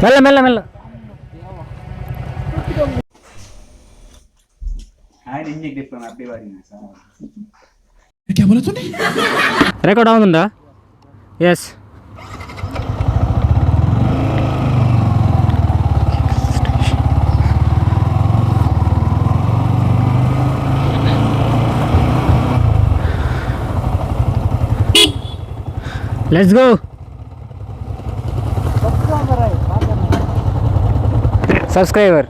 ಮೆಲ್ಲ ಮೆಲ್ಲ ಮೆಲ್ಲ. Record ಆവുಂದ? Yes, let's go. Subscriber.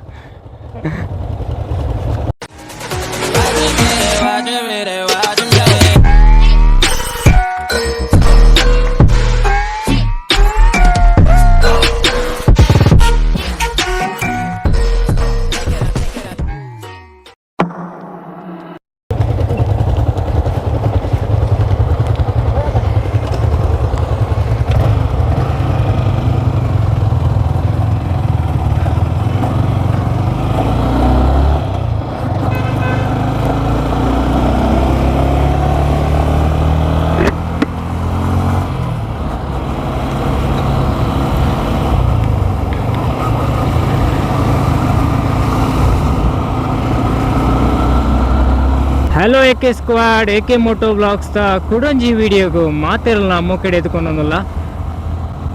Hello A K squad, A K moto vlogs ದ ಕುಡೊಂಜಿ ವಿಡಿಯೋಗು ಮಾತೆರ್ಲ ಮೊಕ್ಕಡೆ ಎತ್ಕೊಂಡೊಂದುಲ್ಲ.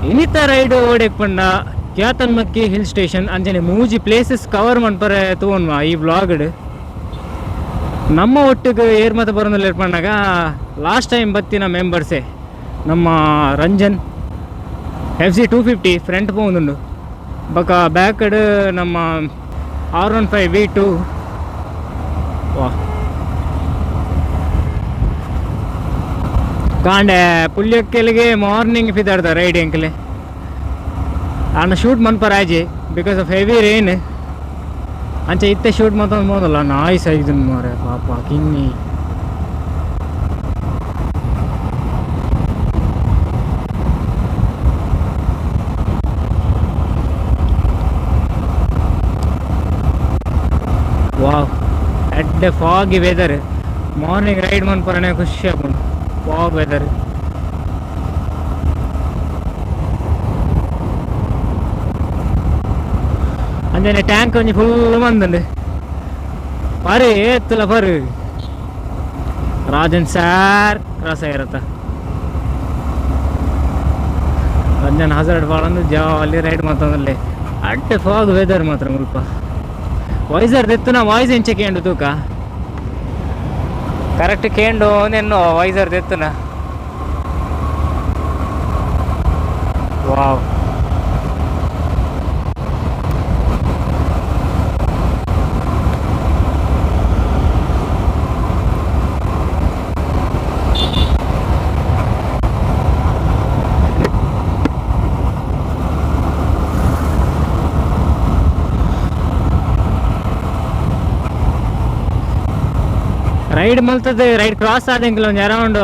ಇನಿತ ರೈಡ್ ಓಡೆಕ್ ಪಂಡ ಕ್ಯಾತನ್ಮಕ್ಕಿ ಹಿಲ್ ಸ್ಟೇಷನ್ ಅಂಚನೆ ಮೂಜಿ ಪ್ಲೇಸಸ್ ಕವರ್ ಮನ್ಪರೆ ತೂವೊನ್ವ ಈ ವ್ಲಾಗ್ಡ್. ನಮ್ಮ ಒಟ್ಟಿಗೆ ಏರ್ ಮತ ಬರೋದಿಲ್ಲ ಪಂಡಾಗ ಲಾಸ್ಟ್ ಟೈಮ್ ಬತ್ತಿನ ಮೆಂಬರ್ಸೇ ನಮ್ಮ ರಂಜನ್ ಎಫ್ ಝೆಡ್ 250 ಫ್ರಂಟ್ ಪೋವೊಂದುಂಡು, ಬೊಕ ಬ್ಯಾಕಡ್ ನಮ್ಮ R15 V2. ವಾ, ಕಾಂಡೆ ಪುಲ್ಯಕ್ಕೆಲಿಗೆ ಮಾರ್ನಿಂಗ್ ಪಿದಾಡ್ದ ರೈಡ್ ಎಂಕಲೆ. ಆಂಡ shoot ಮನ್ಪರಾಜಿ because of heavy rain. ಅಂಚೆ ಇತ್ತೆ ಶೂಟ್ ಮತ್ತೊಂದು ಮೋದಲ್ಲ. ನಾಯಿ ಸೈಜ್ ಮಾರೆ, ಪಾಪ ಕಿನ್ನಿ. ವಾವ್, ಎಡ್ಡೆ ಫಾಗಿ ವೆದರ್. ಮಾರ್ನಿಂಗ್ ರೈಡ್ ಮನ್ಪರನೆ ಖುಷಿ ಆಪುಂಡು ಫಾಗ್ ವೆದರ್. ಅಂಚನೆ ಟ್ಯಾಂಕ್ ಒಂಜಿ ಫುಲ್ ಬಂದುಂಡು. ಪರು ಏತ್ತುಲ ಪರು. ರಾಜನ್ ಸಾರ್ ಕ್ರಾಸ್ ಆಗಿರತ್ತ. ರಂಜನ್ ಹಜಾರ್ಡ್ ಪಾಡೊಂದು ಜಾಲಿ ರೈಡ್ ಮತ್ತೊಂದಲ್ಲಿ. ಅಡ್ಡೆ ಫಾಗ್ ವೆದರ್ ಮಾತ್ರ ಮುಲ್ಪ. ವೈಸರ್ ದೆತ್ತುನ ವಾಯ್ಸ್ ಎಂಚ ಕೇಂಡು ತೂಕ. ಕರೆಕ್ಟ್ ಕೇಂಡು ಒಂದೆನ್ನೋ ವೈಸರ್ ದೆತ್ತುನ. ವಾವ್, ರೈಡ್ ಮಲ್ತದೆ. ರೈಡ್ ಕ್ರಾಸ್ ಆದಂಗಿಲ್ಲ ಒಂದು ಅರೌಂಡ್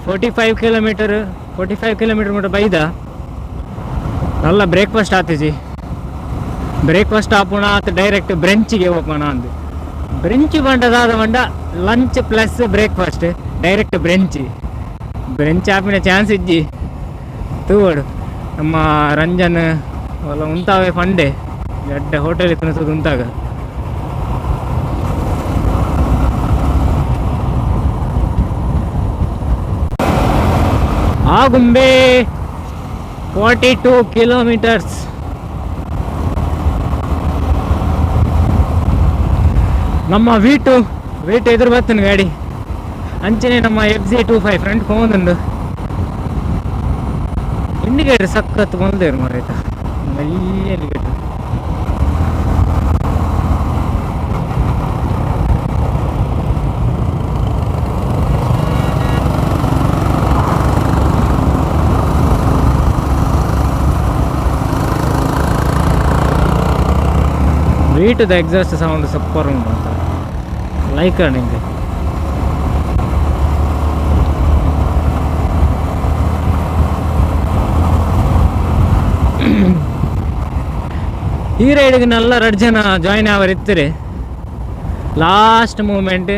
45 ಕಿಲೋಮೀಟರ್, 45 ಕಿಲೋಮೀಟರ್ ಮುಟ್ಟ ಬೈದ. ನಲ್ಲ ಬ್ರೇಕ್ಫಾಸ್ಟ್ ಆತಿಜಿ. ಬ್ರೇಕ್ಫಾಸ್ಟ್ ಆಪುಣ ಆತ ಡೈರೆಕ್ಟ್ ಬ್ರೆಂಚಿಗೆ ಹೋಗೋಣ ಅಂದು. ಬ್ರೆಂಚ್ ಬಂಡದಾದ ಬಂಡ lunch plus breakfast direct brunch. Brunch ಆಪಿನ ಚಾನ್ಸ್ ಇಜ್ಜಿ. ತೂವಡು, ನಮ್ಮ ರಂಜನ್ ಅಲ್ಲ ಉಂತಾವೆ ಫಂಡೆ ದೊಡ್ಡ ಹೋಟೆಲ್ ಇತ್ತು ಉಂತಾಗ. ಆಗುಂಬೆ 42 ಕಿಲೋಮೀಟರ್ಸ್. ನಮ್ಮ ವೀಟು ವೇಟು ಎದುರು ಬರ್ತಾನೆ ಗಾಡಿ. ಅಂಚನೆ ನಮ್ಮ ಎಫ್ ಜೆ 25 ಫ್ರಂಟ್ ಹೋಗುಂಡು. ಇಂಡಿಕೇಟರ್ ಸಖತ್ ಬಂದೇರು ಮಾರಾಯ್ತ, ಮೆಲ್ಲ ಇಂಡಿಕೇಟರ್. ವೀಟದ ಎಕ್ಸಾಸ್ಟ್ ಸೌಂಡ್ ಸೂಪರ್ ಉಂಟು ಅಂತ ಲೈಕ್ ನಿಂಗೆ. ಈ ರೈಡ್ಗೆ ನಲ್ಲ ರಡ್ ಜನ ಜಾಯ್ನ್ ಆವರ್ ಇತ್ತರೆ. ಲಾಸ್ಟ್ ಮೂಮೆಂಟ್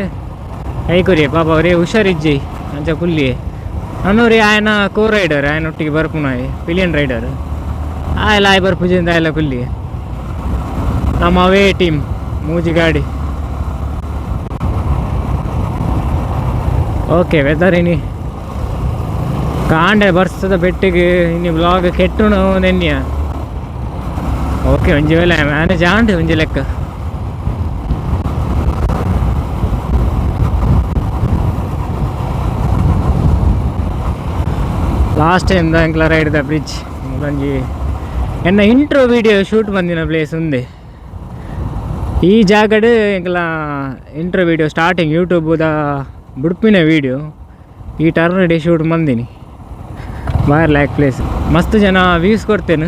ಐಕುರಿ ಪಾಪ ಅವರೇ ಹುಷಾರಿಜ್ಜಿ ಅಂಚ ಕುಲ್ಲಿ. ನನ್ನೂರಿ ಆಯನ ಕೋ ರೈಡರ್, ಆಯನ ಒಟ್ಟಿಗೆ ಬರ್ಪುನಾಯಿ ಪಿಲಿಯನ್ ರೈಡರ್. ಆಯ್ಲ ಆಯ್ ಬರ್ಪುಜಿಂದ ಆಯ್ಲ ಕುಲ್ಲಿ ನಮ್ಮ ಅವೇ ಟೀಮ್ ಮೂಜಿ ಗಾಡಿ. ಓಕೆ ವೆದರ್ ಇನಿ ಕಾಂಡೆ ಬರ್ಸದ ಬೆಟ್ಟಿಗೆ ಇನ್ನು ಬ್ಲಾಗ್ ಕೆಟ್ಟುನು ನೆನ್ಯ. ಓಕೆ ಒಂಜಿ ವೇಳೆ ಮ್ಯಾನೇಜ್ ಆಂಡ್ ಒಂಜಿ ಲೆಕ್ಕ. ಲಾಸ್ಟ್ ಟೈಮ್ ಎಂಕ್ಲ ride the bridge ಒಂಜಿ ಎನ್ನ intro video shoot ಬಂದಿನ ಪ್ಲೇಸ್ ಉಂದೆ. ಈ ಜಾಗಡ್ ಎಂಕ್ಲ intro video starting ಯೂಟ್ಯೂಬುದ ಬುಡ್ಪಿನ video ಈ turn day shoot ಬಂದೀನಿ. ಬಾರ್ ಲ್ಯಾಕ್ ಪ್ಲೇಸ್ ಮಸ್ತ್ ಜನ ವ್ಯೂಸ್ ಕೊಡ್ತೇನೆ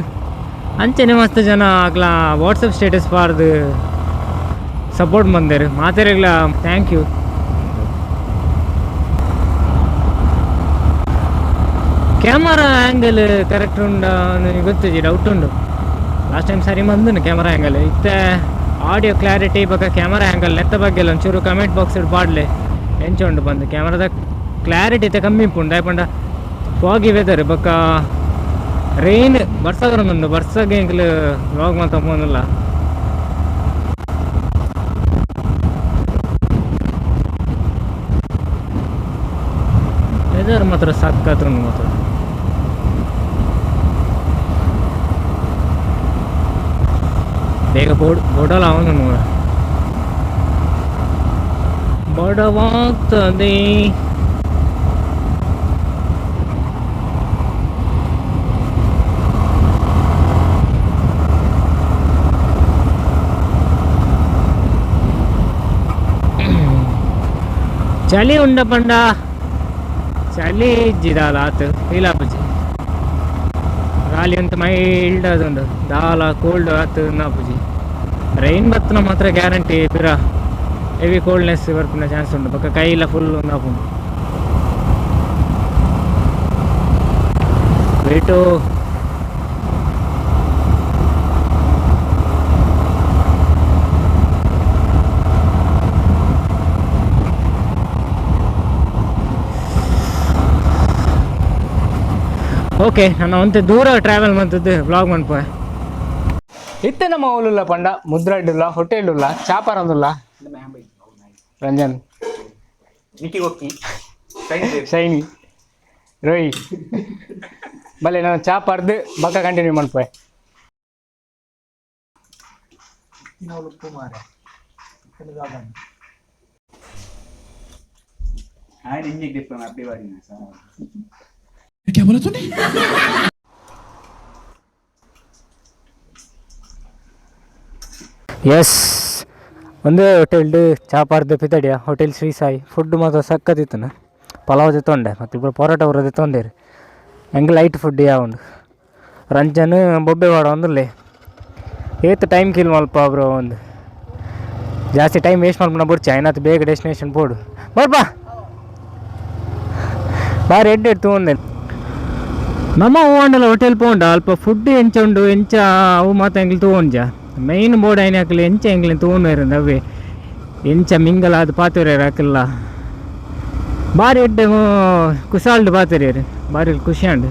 ಅಂಚನೆ ಮಸ್ತ್ ಜನ ಅಕ್ಲ ವಾಟ್ಸಪ್ ಸ್ಟೇಟಸ್ ಪಾರ್ದು ಸಪೋರ್ಟ್ ಬಂದೇರು ಮಾತೆರೆಗ್ಲ thank you. Camera angle correct ಉಂಡ ಗೊತ್ತಿಜಿ ಡೌಟ್ ಉಂಡು. ಲಾಸ್ಟ್ ಟೈಮ್ ಸರಿ ಬಂದನು ಕ್ಯಾಮರಾ ಆ್ಯಂಗಲ್ ಇತ್ತೆ ಆಡಿಯೋ ಕ್ಲಾರಿಟಿ ಬೊಕ ಕ್ಯಾಮರಾ ಆ್ಯಂಗಲ್ ನೆತ್ತ ಬಗ್ಗೆ ಒಂಚೂರು ಕಮೆಂಟ್ ಬಾಕ್ಸ್ ಪಾಡ್ಲೆ ಎಂಚ ಉಂಡು ಬಂದು. ಕ್ಯಾಮರಾದ ಕ್ಲಾರಿಟಿ ಇತ್ತೆ ಕಮ್ಮಿ ಉಂಡು ದಾಯೆ ಪಂಡ ಫಾಗಿ ವೆದರ್ ಬೊಕ ರೈನ್ ಬರ್ಸ ಬರೊಂದುಂಡು ಬರ್ಸಗ್ ಎಂಕ್ಲು ವ್ಲಾಗ್ ಮಾತ ಪೋನುಲ್ಲ. ವೆದರ್ ಮಾತ್ರ ಸಖತ್ ಉಂಡು ಮಾತ್ರ. ಬೇಗ ಬೋರ್ಡ್ ಬೋರ್ಡಲ್ಲ ಅವನು ನೋಡ ಬಡವಾಗ್ತದೆ. ಚಳಿ ಉಂಡ ಪಂಡ ಚಳಿ ಇಜ್ಜಿ ದಾಲ ಆತು ಫೀಲ್ ಆಪುಜಿ. ಗಾಳಿ ಅಂತ ಮೈಲ್ಡ್ ಅದುಂಡು ದಾಲ ಕೋಲ್ಡ್ ಆತು ನಾಪುಜಿ. ರೈನ್ ಬತ್ತನ ಮಾತ್ರ ಗ್ಯಾರಂಟಿ ಪಿರ ಹೆವಿ ಕೋಲ್ಡ್ನೆಸ್ ಬರ್ಪಿನ ಚಾನ್ಸ್ ಉಂಡು ಬೊಕ್ಕ ಕೈಲ ಫುಲ್ ಉಂದಾಪುಂಡು. ವೇಟು ಓಕೆ ನಾನು ಒಂತೆ ದೂರ ಟ್ರಾವೆಲ್ ಮಂತದ್ದು ವ್ಲಾಗ್ ಮನ್ಪುವೆ. ಇತ್ತೆ ನಮ್ಮ ಓಲುಲ್ಲ ಪಂಡ ಮುದ್ರಡ್ಡುಲ್ಲ ಹೋಟೆಲ್ಡುಲ್ಲ ಚಾಪರಂದುಲ್ಲ ರಂಜನ್ ಶೈನಿ ರೋಯ್ ಬಲೆ ನಾನು ಚಾ ಪರ್ದು ಬಕ್ಕ ಕಂಟಿನ್ಯೂ ಮನ್ಪುವೆ. ಎಸ್ ಒಂದೇ ಹೋಟೆಲ್ಡ್ ಚಾಪಾರ್ದು ಪಿತಡಿಯ ಹೋಟೆಲ್ ಶ್ರೀ ಸಾಯಿ ಫುಡ್ ಮಾತ್ರ ಸಕ್ಕತ್ತಿತ್ತನ. ಪಲಾವ್ ತೊಂಡೆ ಮತ್ತು ಇಬ್ಬರು ಪರೋಟ ಬರೋದು ತೊಂದೇರು ಹೆಂಗೆ ಲೈಟ್ ಫುಡ್ ಯಾವುಂಡು. ರಂಜನ್ ಬೊಬ್ಬೆ ವಾಡ ಒಂದುಲ್ಲೆ ಏತ್ ಟೈಮ್ ಕಿಲ್ ಮಲ್ಪ ಬ್ರೋ ಒಂದು ಜಾಸ್ತಿ ಟೈಮ್ ವೇಸ್ಟ್ ಮಲ್ಪನ ಬುಡ್ಚಿ ಐನಾತ್ ಬೇಗ ಡೆಸ್ಟಿನೇಷನ್ ಪೋಡು ಬರ್ಪಾ ಬಾರಿ ಎಡ್ಡೆ ತೂಂದೆ. ನಮ್ಮ ಹೂವಂಡಲ ಹೋಟೆಲ್ ಪೋಂಡ ಅಲ್ಪ ಫುಡ್ ಎಂಚ ಉಂಡು ಎಂಚ ಅವು ಮಾತ ಎಂಗ್ಲು ತೂಂಜ ಮೈನ್ ಬೋರ್ಡ್ ಐನ ಹಾಕಲಿ ಎಂಚ ಎಂಗ್ಲಿನ ತೂನು ಅವೇ ಎಂಚ ಮಿಂಗಲ್ ಅದು ಪಾತುರೇರು ಹಾಕಲ್ಲ ಬಾರಿ ಎಡ್ಡೆ ಕುಸಾಲ್ಡ್ ಪಾತುರೇರು ಬಾರಿ ಖುಷಿ ಅಂಡು.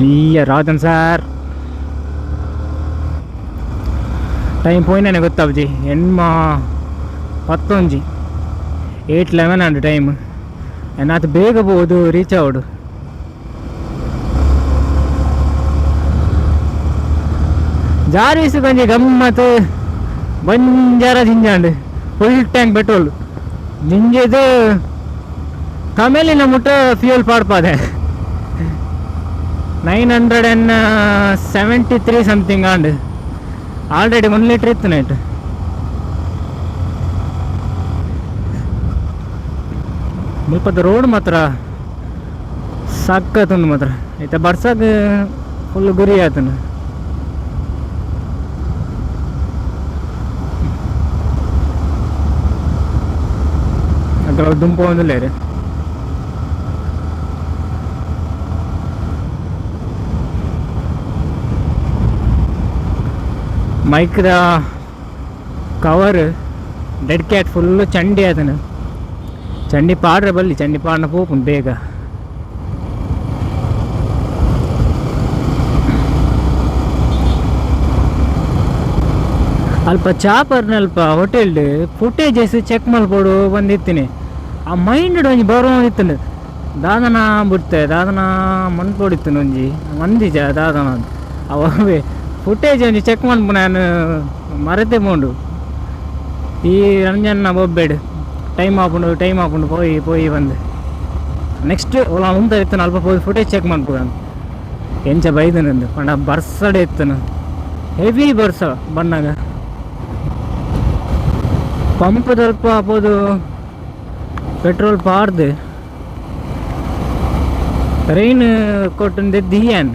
ಇಲ್ಲ ರಾಜನ್ ಸರ್ ಟೈಮ್ ಪೋಯಿನೇ ಗೊತ್ತಾಬ್ಜಿ ಎಣ್ಮ ಪತ್ತೊಂಜಿ 8:11 ಅಂಡು ಟೈಮ್ ಏನಾತು ಬೇಗ ಬೋದು ರೀಚ್ ಆವಡು. ಜಾರೀಸ್ ಒಂಜಿ ಗಮ್ಮತ್ ಬಂಜಾರ ಜಿಂಜಾಂಡ್ full tank petrol ಜಿಂಜೆದು ಕಮೆಲಿನ ಮುಟ್ಟ ಫ್ಯೂಯಲ್ ಪಾಡ್ಪಾದೆ 973 something and already 1 litre ಇತ್ತು ನೈಟ್. ಮುಲ್ಪದ ರೋಡ್ ಮಾತ್ರ ಸಖತ್ತುಂಡು ಮಾತ್ರ ಇತ್ತ ಬರ್ಸಕ್ ಫುಲ್ ಗುರಿ ಆತನು. ಅದ್ರ ದುಂಪು ಒಂದುಲ್ಲೇರು ಮೈಕ್ದ cover dead cat full ಚಂಡಿ ಆತನು. ಚಂಡಿ ಪಾಡ್ರೆ ಬಲ್ಲಿ ಚಂಡಿ ಪಾಡ್ನ ಪೋಪುಂಡು ಬೇಗ. ಅಲ್ಪ ಚಾಪರ್ನಲ್ಪ ಹೋಟೆಲ್ಡ್ ಫುಟೇಜಸ್ ಚೆಕ್ ಮಲ್ಪೊಡು ಬಂದಿತ್ತೀನಿ. ಆ ಮೈಂಡ್ ಒಂಜಿ ಬರೋದಿತ್ತುಂಡು ದಾದನ ಬಿಡ್ತೆ ದಾದನ ಮನ್ಪೊಡಿತ್ತು ಒಂಜಿ ಮಂದಿಜ ದಾದನ ಅವೇ ಫುಟೇಜ್ ಒಂಜಿ ಚೆಕ್ ಮನ್ಪು ನಾನು ಮರೆತೆ ಪೋಂಡು. ಈ ರಂಜನ್ನ ಬೊಬ್ಬೆಡ್ ಟೈಮ್ ಆಪುಂಡು ಟೈಮ್ ಆಪುಂಡು ಪೋಯಿ ಪೋಯಿ ಬಂದು ನೆಕ್ಸ್ಟ್ ಓಲ ಉಂತ ಇತ್ತನ ಅಲ್ಪ ಪೋಯಿ ಫುಟೇಜ್ ಚೆಕ್ ಮನ್ಪು ಎಂಚ ಬೈದನಂದು ಪಂಡ ಬರ್ಸಡೆ ಇತ್ತನು ಹೆವಿ ಬರ್ಸ ಬನ್ನಾಗ ಪಂಪ್ ಸ್ವಲ್ಪ ಪೋದು ಪೆಟ್ರೋಲ್ ಪಾರ್ದು ರೈನ್ ಕೊಟ್ಟು ದೀಯನ್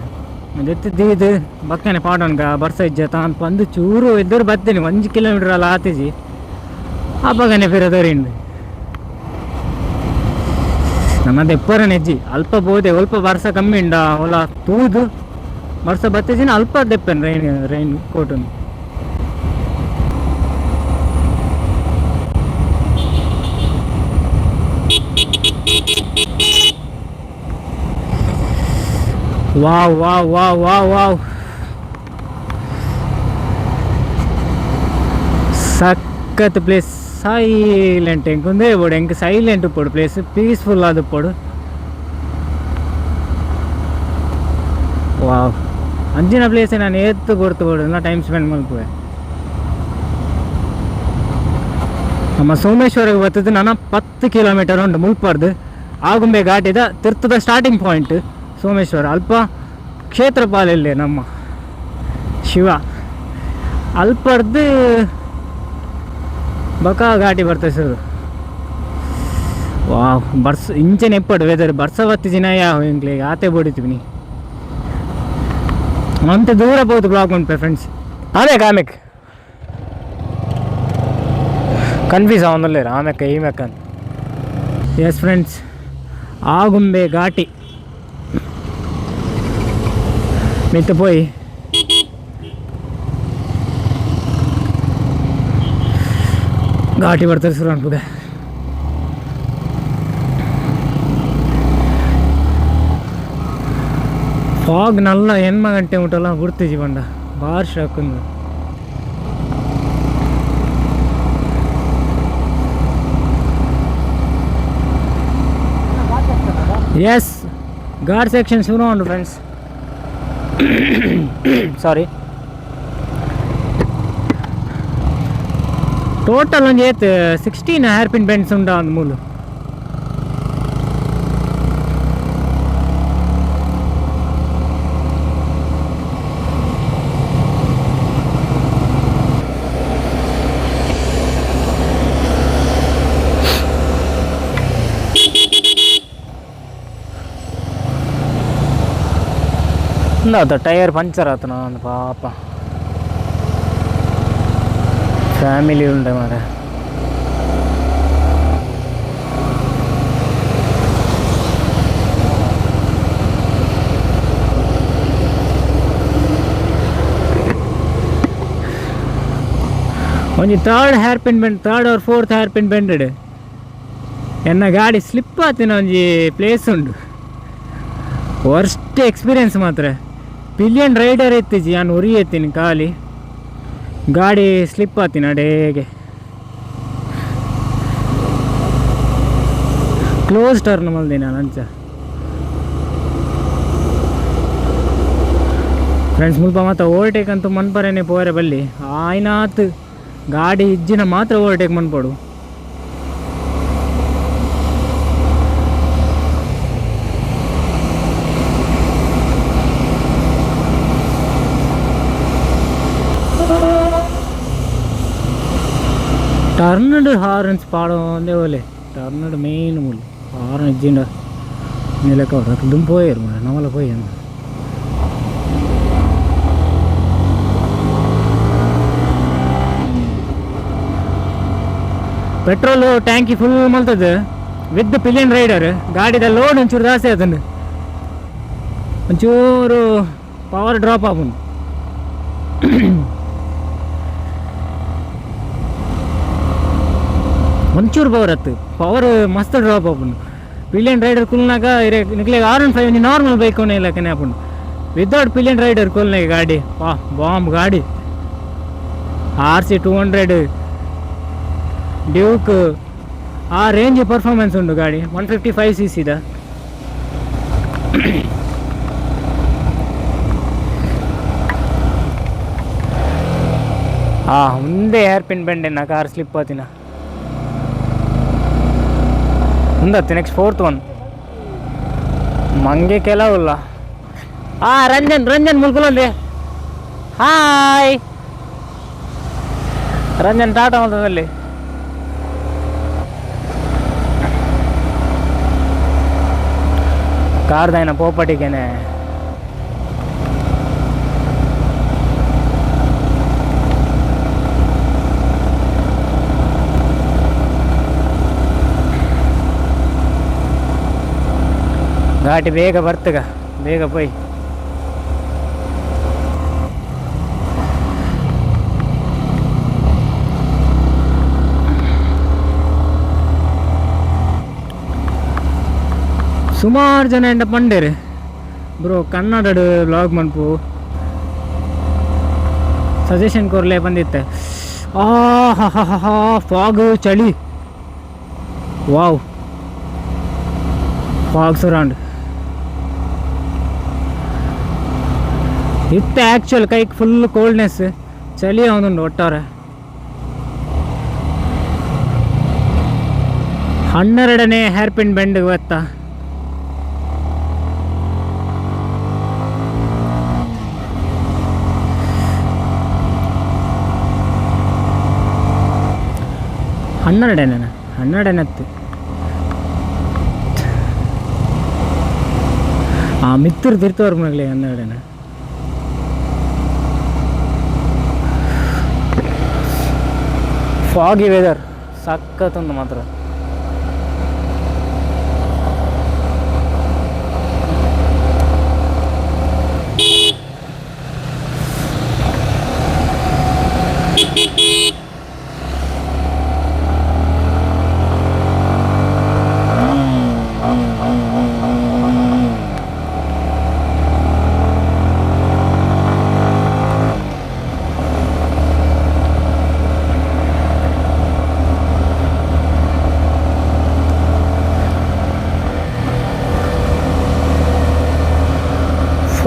ದೆತ್ತಿ ದೀದು ಬಕ್ಕನೆ ಪಾಡೋನ್ಗ ಬರ್ಸ ಇಜ್ಜ ತಾನು ಪಂದು ಚೂರು ಇದ್ದರು ಬತ್ತೀನಿ 1 ಕಿಲೋಮೀಟರ್ ಅಲ್ಲ ಆತಿಜಿ ಅಪ್ಪಗನೆ ಫಿರದರಿಂಡು ನನ್ನದು ಎಪ್ಪರ ನೆಜ್ಜಿ ಅಲ್ಪ ಬೋದೆ ಅಲ್ಪ ಬರ್ಸ ಕಮ್ಮಿ ಉಂಡ ಒಲ ತೂದು ಬರ್ಸ ಬತ್ತಿಜಿನ ಅಲ್ಪ ದೆಪ್ಪನ್ ರೈನ್ ರೈನ್ ಕೋಟನ್ನು. Wow wow wow wow wow ಸಖತ್ ಪ್ಲೇಸ್ ಸೈಲೆಂಟ್ ಎಂಕೊಂದೇ ಬೋಡು ಎಂಕ್ ಸೈಲೆಂಟ್ ಪೋಡು ಪ್ಲೇಸ್ ಪೀಸ್ಫುಲ್ ಆದ ಪೋಡು. ವಾವ್ ಅಂಚಿನ ಪ್ಲೇಸ್ ನಾನು ಏತ್ತು ಕೊಡ್ತು ಬೋಡು ನಾ ಟೈಮ್ ಸ್ಪೆಂಡ್ ಮಲ್ಪುವೆ. ನಮ್ಮ ಸೋಮೇಶ್ವರಗೆ ಬರ್ತದೆ ನಾನು 10 ಕಿಲೋಮೀಟರ್ ಉಂಟು ಮುಲ್ಪಾರ್ದು ಆಗುಂಬೆ ಘಾಟಿದ ತಿರ್ತದ ಸ್ಟಾರ್ಟಿಂಗ್ ಪಾಯಿಂಟ್ ಸೋಮೇಶ್ವರ. ಅಲ್ಪ ಕ್ಷೇತ್ರಪಾಲಲ್ಲಿ ನಮ್ಮ ಶಿವ ಅಲ್ಪರ್ದು ಬಕ ಘಾಟಿ ಬರ್ತದೆ ಸರ್. ವಾವ್ ಬರ್ಸ ಇಂಚನೆ ಎಪ್ಪಡು ವೆದರ್ ಬರ್ಸ ಬತ್ತಿ ಜಿನ ಯಾವ ಇಂಕ್ಲೆ ಆತೆ ಬೋಡಿತೀವಿ ಅಂತ ದೂರ ಬೋದು ಬ್ಲಾಗ್ ಉಂಟು ಫ್ರೆಂಡ್ಸ್. ಆಮೇಕ್ ಆಮೇಕ್ ಕನ್ಫ್ಯೂಸ್ ಆವೊಂದುಲ್ಲೆರ್ ಆಮೇಕ ಈಮೆಕ್ ಅಂತ. ಎಸ್ ಫ್ರೆಂಡ್ಸ್ ಆಗುಂಬೆ ಘಾಟಿ ಮಿತ್ತ ಪೋಯಿ ಘಾಟಿ ಬರ್ತಾರೆ ಶುರು ಅನ್ಪುಗೆ. ಫಾಗ್ ನಲ್ಲ ಎನ್ಮ ಗಂಟೆ ಮುಟ್ಟಲ್ಲ ಬುಡ್ತಿಜಿ ಬಂಡ ಬಾರ್ ಶಾಕುಂದು. ಎಸ್ ಘಾಟ್ ಸೆಕ್ಷನ್ ಶುರು ಉಂಟು ಫ್ರೆಂಡ್ಸ್. ಸಾರಿ ಟೋಟಲ್ ಒಂಜಿ ಏತ್ 16 ಹೇರ್ ಪಿನ್ ಬೆಂಡ್ಸ್ ಉಂಡ ಒಂದು ಮೂಲು. ಆತ ಟೈರ್ ಪಂಚರ್ ಆತನ ಒಂದು ಪಾಪ ಫ್ಯಾಮಿಲಿ ಉಂಡೆ ಮಾರೆ. ಒಂಜಿ third hair pin bend third or fourth hair pin bended ಎನ್ನ ಗಾಡಿ ಸ್ಲಿಪ್ ಆತಿನ ಒಂಜಿ ಪ್ಲೇಸ್ ಉಂಡು. ವರ್ಸ್ಟ್ ಎಕ್ಸ್ಪೀರಿಯನ್ಸ್ ಮಾತ್ರ. ಪಿಲಿಯನ್ ರೈಡರ್ ಎತ್ತಿಜಿ ನಾನು ಉರಿ ಎತ್ತೀನಿ ಖಾಲಿ ಗಾಡಿ ಸ್ಲಿಪ್ ಆತಿನ ಅಡೇಗೆ ಕ್ಲೋಸ್ ಟರ್ನ್ ಮಲ್ದಿನ ಅಂಚ. ಫ್ರೆಂಡ್ಸ್ ಮುಲ್ಪ ಮಾತ ಓವರ್ಟೇಕ್ ಅಂತೂ ಮನ್ಪರೇನೆ ಪೋರೆ ಬಲ್ಲಿ ಆಯ್ನಾತ್ ಗಾಡಿ ಇಜ್ಜಿನ ಮಾತ್ರ ಓವರ್ಟೇಕ್ ಮನ್ಪೊಡು. ಟರ್ನ್ಡ್ ಹಾರ್ನ್ಸ್ ಪಾಡೊಂದೇ ಓಲೆ ಟರ್ನ್ಡ್ ಮೇನ್ ಮೂಲು ಹಾರ್ನ್ ಇಜ್ಜಿಂಡ ನಿಲಕ ದುಂಪು ಪೋಯೆರ್ ಮಾರ್ರೆ ನಮಲ ಪೋಯಿ ಪೆಟ್ರೋಲು ಟ್ಯಾಂಕಿ ಫುಲ್ ಮಲ್ತದೆ ವಿತ್ ಪಿಲಿಯನ್ ರೈಡರ್ ಗಾಡಿದ ಲೋಡ್ ಒಂಚೂರು ಜಾಸ್ತಿ ಆತಂಡು ಒಂಚೂರು ಪವರ್ ಡ್ರಾಪ್ ಆಪುಂಡು. ಒಂಚೂರು ಪವರ್ ಅತ್ತು ಪವರ್ ಮಸ್ತ್ ಡ್ರಾಪ್ ಆಪುಂಡು. ಪಿಲಿಯನ್ ರೈಡರ್ ಕುಲ್ನಾಗ ಇರೆ ನಿಕ್ಲೆಗ್ R15 normal bike ಲೆಕ್ಕನೆ ಆಪುಂಡು. ವಿತೌಟ್ ಪಿಲಿಯನ್ ರೈಡರ್ ಕುಲ್ನಾಗ ಗಾಡಿ ವಾ ಬಾಂಬ್ ಗಾಡಿ. RC 200 Duke ಆ ರೇಂಜ್ ಪರ್ಫಾರ್ಮೆನ್ಸ್ ಉಂಡು ಗಾಡಿ 155 ಸಿ ಸಿದ. ಆ ಮುಂದೆ hair pin bend ನಾ ಕಾರ್ ಸ್ಲಿಪ್ ಆತಿನ ಮುಂದತ್ತಿ next fourth one ಮಂಗೆ ಕೆಲವಲ್ಲ. ಆ ರಂಜನ್ ರಂಜನ್ ಮುಲ್ಕುಲಂದೆ. ಹಾಯ್ ರಂಜನ್, ಟಾಟಾ ಮಂತದಲ್ಲಿ ಕಾರ್ದಾಯನ ಪೋಪಟಿಗೆನೆ. ಘಾಟಿ ಬೇಗ ಬರ್ತಗ, ಬೇಗ ಪೋಯ್. ಸುಮಾರು ಜನ ಎಂಡ ಪಂಡೇರು ಬ್ರೋ ಕನ್ನಡಡ್ ವ್ಲಾಗ್ ಮನ್ಪು ಸಜೆಷನ್ ಕೊರ್ಲೆ ಬಂದಿತ್ತೆ. ಆ ಹಾ ಹಾ ಹಾ, ಫಾಗ್, ಚಳಿ, wow, fog surround ಇತ್ತೆ. ಆ್ಯಕ್ಚುಯಲ್ ಕೈಗೆ ಫುಲ್ ಕೋಲ್ಡ್ನೆಸ್, ಚಳಿ ಅವನುಂಡು ಒಟ್ಟಾರೆ. 12ನೇ hair pin bend ಗೊತ್ತಾ? ಹನ್ನೆರಡನೇ ಹನ್ನೆರಡನೇ ಆ ಮಿತ್ರ ತಿರ್ತವ್ರ ಮಗಲಿ 12ನೇ. ಫಾಗಿ ವೆದರ್ ಸಖತ್ತುಂಟು ಮಾತ್ರ.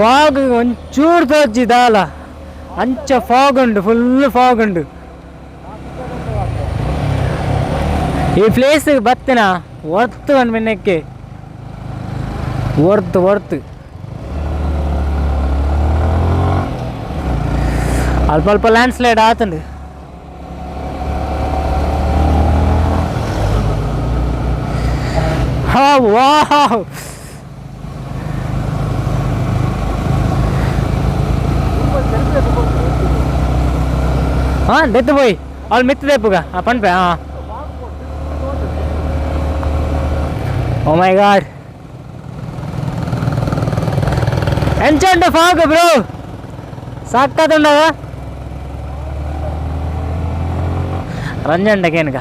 ಫಾಗ್ ಒಂಚೂರು ತೋಜಿ ದಾಲ ಅಂಚ ಫಾಗ್ ಉಂಡು, ಫುಲ್ ಫಾಗ್ ಉಂಡು. ಈ ಪ್ಲೇಸ್ ಬತ್ತಿನ ವರ್ತ್ ಅನ್ಬಿನಕ್ಕೆ, ವರ್ತ್ ವರ್ತ್. ಅಲ್ಪ ಅಲ್ಪ ಲ್ಯಾಂಡ್ ಸ್ಲೈಡ್ ಆತಂಡು. ಹಾ ವಾವ್. ಹಾಂ ದೆತ್ತು ಪೋಯ್ ಅವಳು ಮಿತ್ತು ದೇಪುಗ. ಆ ಪನ್ಪೆ. ಹಾಂ, ಓ ಮೈ ಗಾಡ್, ಎಂಚ ಫಾಗ್ ಬ್ರೋ, ಸಾಕಾತುಂಡವ ರಂಜಂಡಕೇನಕ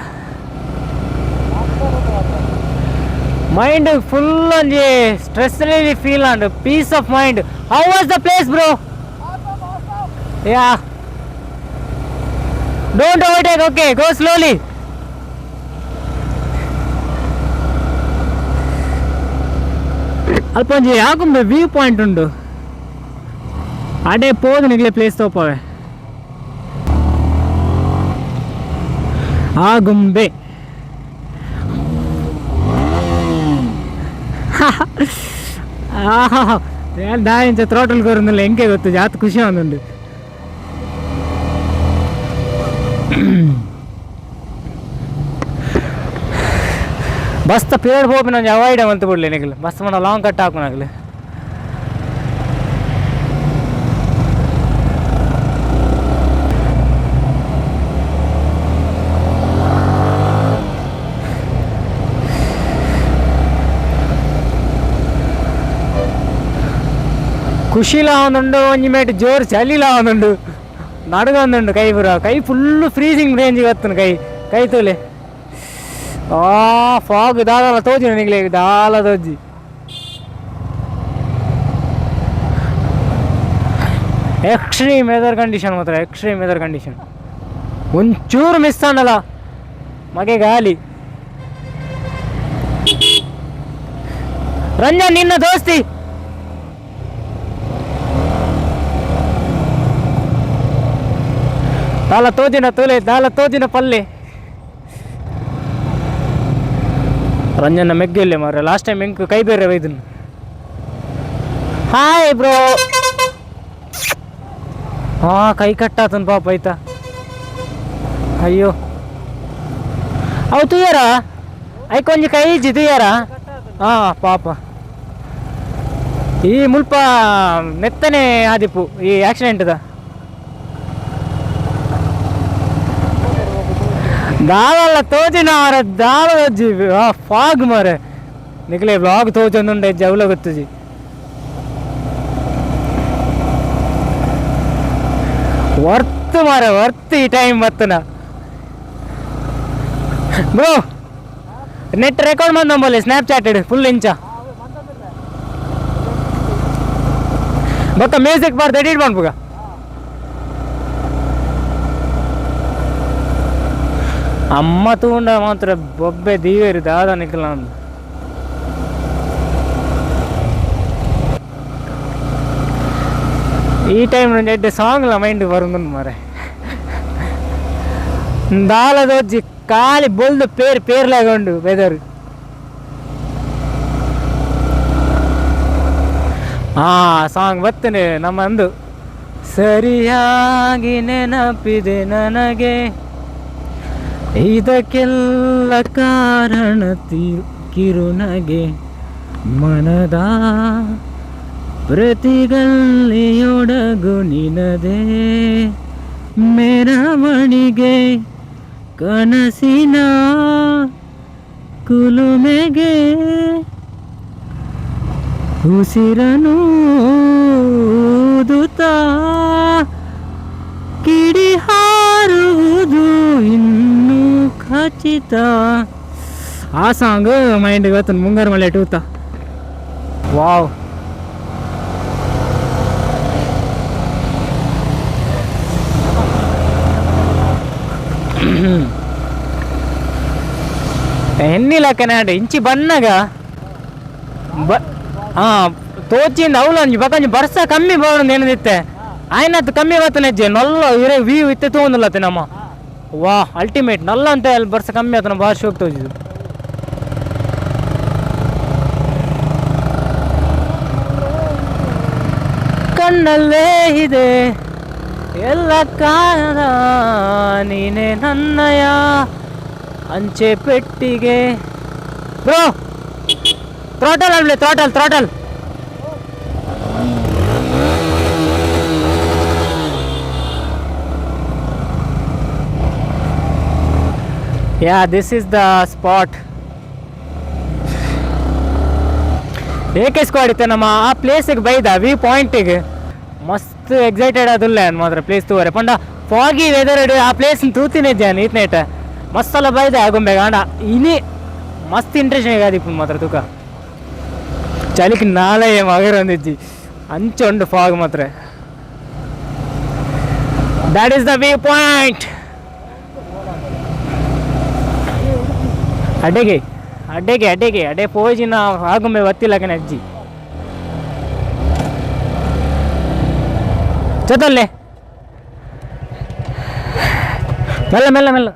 ಮೈಂಡ್ ಫುಲ್ ಒಂಜಿ stress relief feel and peace of mind. How was the place, bro? Yeah, don't overtake, okay? Go slowly. ಅಲ್ಪ ಒಂಜಿ ಆಗುಂಬೆ ವ್ಯೂ ಪಾಯಿಂಟ್ ಉಂಡು, ಅಡೆ ಪೋದು ನಿಗ್ಲೆ ಪ್ಲೇಸ್ ತೋಪವೆ. ಆಗುಂಬೆ. ಆಹಾ, ದಾಯಿಂಚ ಥ್ರೋಟಲ್ ಕೊರೊಂದುಲ್ಲ ಎಂಕೆ ಗೊತ್ತು, ಜಾತ್ ಖುಷಿ ಆವೊಂದುಂಡು. ಬಸ್ತ ಪೇಡ್ ಪೋಪಿನ ಒಂಜಿ ಅವಾಯ್ಡ್ ಮಂತ್ ಬಿಡ್ಲಿ ನಿಗಲು. ಬಸ್ ಮನ ಲಾಂಗ್ ಕಟ್ ಹಾಕುನಾಗಲು. ಖುಷಿಲಾ ಒಂದುಂಡು, ಒಂಜಿ ಮೇಟ್ ಜೋರು ಚಳಿಲಾ ಒಂದುಂಡು, ನಡುಗೊಂದುಂಡು ಕೈ ಪೂರ. ಕೈ full freezing range ಬತ್ತುಂಡು ಕೈ ಕೈ ತೋಲೆ. ಆ ಫಾಗ್ ದಾದಾಲ ತೋಜಿ ನಿಗ್ಲೆ, ದಾಲ ತೋಜಿ. Extreme weather condition ಮಾತ್ರ, extreme weather condition. ಒಂಚೂರು ಮಿಸ್ ಆಂಡಲ ಮಗೆ ಗಾಲಿ. ರಂಜನ್ ನಿನ್ನ ದೋಸ್ತಿ. ದಾಲ ತೋಜಿನ ತೂಲೆ, ದಾಲ ತೋಜಿನ ಪಲ್ಲೆ. ರಂಜನ್ನ ಮೆಗ್ಗೆಲ್ಲೆ ಮಾರ್ರೆ. ಲಾಸ್ಟ್ ಟೈಮ್ ಎಂಕ್ ಕೈ ಬೇರೆ ಒಯ್ದನು. Hi bro. ಹಾ, ಕೈ ಕಟ್ಟಾತನ್ ಪಾಪ ಆಯ್ತಾ. ಅಯ್ಯೋ, ಅವು ತೂಯರ ಐಕೊಂಜಿ ಕೈ ಇಜ್ಜಿ ತೂಯರ. ಹಾ ಪಾಪ. ಈ ಮುಲ್ಪ ನೆತ್ತನೆ ಆದಿಪ್ಪು ಈ ಆಕ್ಸಿಡೆಂಟ್ದ. ದಾದಲ್ಲ ತೋಜಿನ ಮಾರ, ದಾದ ತೋಜಿ. ಆ ಫಾಗ್ ಮಾರೆ, ನಿಕ್ಲೆ ಬ್ಲಾಗ್ ತೋಜೊಂದುಂಡೆ ಜವಲ ಗೊತ್ತುಜಿ. ವರ್ತ್ ಮಾರ, ವರ್ತ್ ಈ ಟೈಮ್ ಬತ್ತನ. ಬ್ರೋ, ನೆಟ್ ರೆಕಾರ್ಡ್ ಮಂದೊಂಬಲ್ಲಿ ಸ್ನ್ಯಾಪ್ ಚಾಟ್ ಫುಲ್ ಇಂಚ. ಬೊಕ್ಕ ಮ್ಯೂಸಿಕ್ ಬಾರ್ದು ಎಡಿಟ್ ಮಾಡ್ಬೋಗ. ಅಮ್ಮ ತೂಂಡ ಮಾತ್ರ ಬೊಬ್ಬೆ ದೀವೇರು ದಾದ ನಿಕ್ಲ. ಈ ಟೈಮ್ ಎಡ್ಡೆ ಸಾಂಗ್ಲ ಮೈಂಡ್ ಬರುಂದು ಮಾರೆ. ದಾಲದೊಜ್ಜಿ ಖಾಲಿ ಬೊಲ್ದು ಪೇರ್ ಪೇರ್ಲಾಗೊಂಡು ವೆದರ್. ಹಾ, ಸಾಂಗ್ ಬತ್ತನೆ ನಮ್ಮ ಅಂದು ಸರಿಯಾಗಿ ನೆನಪಿದೆ ನನಗೆ. ಇದಕ್ಕೆಲ್ಲ ಕಾರಣ ಕಿರುನಗೆ. ಮನದ ಪ್ರತಿಗಲ್ಲಿಯೊಡಗು ನಿನದೇ ಮೆರವಣಿಗೆ. ಕನಸಿನ ಕುಲುಮೆಗೆ ಉಸಿರನೂದುತ್ತಾ ಕಿಡಿ ಹಾರುವುದು ಇನ್ನೂ ಖಚಿತ. ಆ ಸಾಂಗ್ ಮೈಂಡ್ ಇವತ್ತು ಮುಂಗಾರು ಮಳೆ ಟೂತ. ವಾವ್, ಎನ್ನಿಲಕ್ಕನಾಡ ಇಂಚಿ ಬನ್ನಗ ಬ ಹಾಂ ತೋಚಿಂದ ಅವಳು ಒಂಜಿ ಬಕೊಂಜಿ ಬರ್ಸ ಕಮ್ಮಿ ಬರೋದು ಏನದಿತ್ತೆ ಆಯ್ನತ್ತು ಕಮ್ಮಿ ಬತ್ತನೆಜ್ಜೆ ನೊಲ್ಲ ಇರೇ ವ್ಯೂ ಇತ್ತೆ ತೋಂದಿಲ್ಲತ್ತೆ ನಮ್ಮ. ವಾ, ಅಲ್ಟಿಮೇಟ್ ನಲ್ಲ ಅಂತ ಅಲ್ಲಿ ಬರ್ಸ ಕಮ್ಮಿ ಆತನ ಭಾಳ ಶೋಕ್ ತೋಜಿದ್ದು. ಕಣ್ಣಲ್ಲೇ ಇದೆ ಎಲ್ಲ ಕಾರಣ ನೀನೆ ನನ್ನಯ ಅಂಚೆ ಪೆಟ್ಟಿಗೆ. ಬ್ರೋ, ಥ್ರಾಟಲ್ ಅಲ್ವೇ, throttle throttle. Yeah, this is the spot. AK squad ಇತ್ತೆ ನಮ್ಮ ಆ ಪ್ಲೇಸಿಗೆ ಬೈದ ವ್ಯೂ ಪಾಯಿಂಟಿಗೆ. ಮಸ್ತ್ ಎಕ್ಸೈಟೆಡ್ ಆದುಲ್ಲ ಮಾತ್ರ ಪ್ಲೇಸ್ ತೂವರೆ. ಪಂಡ ಫಾಗಿ ವೆದರ್ ಆ ಪ್ಲೇಸ್ ತೂತಿನ ಇದ್ದಾನೆ ಈತ್ನೇಟ. ಮಸ್ತ್ ಬೈದ ಆಗುಂಬೆ ಗಾಂಡ ಇನಿ ಮಸ್ತ್ ಇಂಟ್ರೆಸ್ಟ್ ಆದಿಪ್ಪು ಮಾತ್ರ ತೂಕ. ಚಳಿಕ್ ನಾಳೆ ಮಗರೊಂದಿಜ್ಜಿ ಅಂಚೆ ಉಂಡು ಫಾಗ್ ಮಾತ್ರ. That is the view point. ಅಡ್ಡೆಗೆ ಅಡ್ಡೆಗೆ ಅಡ್ಡೆಗೆ ಅಡೆ ಪೋಜಿನ ಆಗುಂಬೆ ಬತ್ತಿಲ್ಲಕನೆ ಅಜ್ಜಿ ಜೊತಲ್ಲೇ. ಮೆಲ್ಲ ಮೆಲ್ಲ ಮೆಲ್ಲ.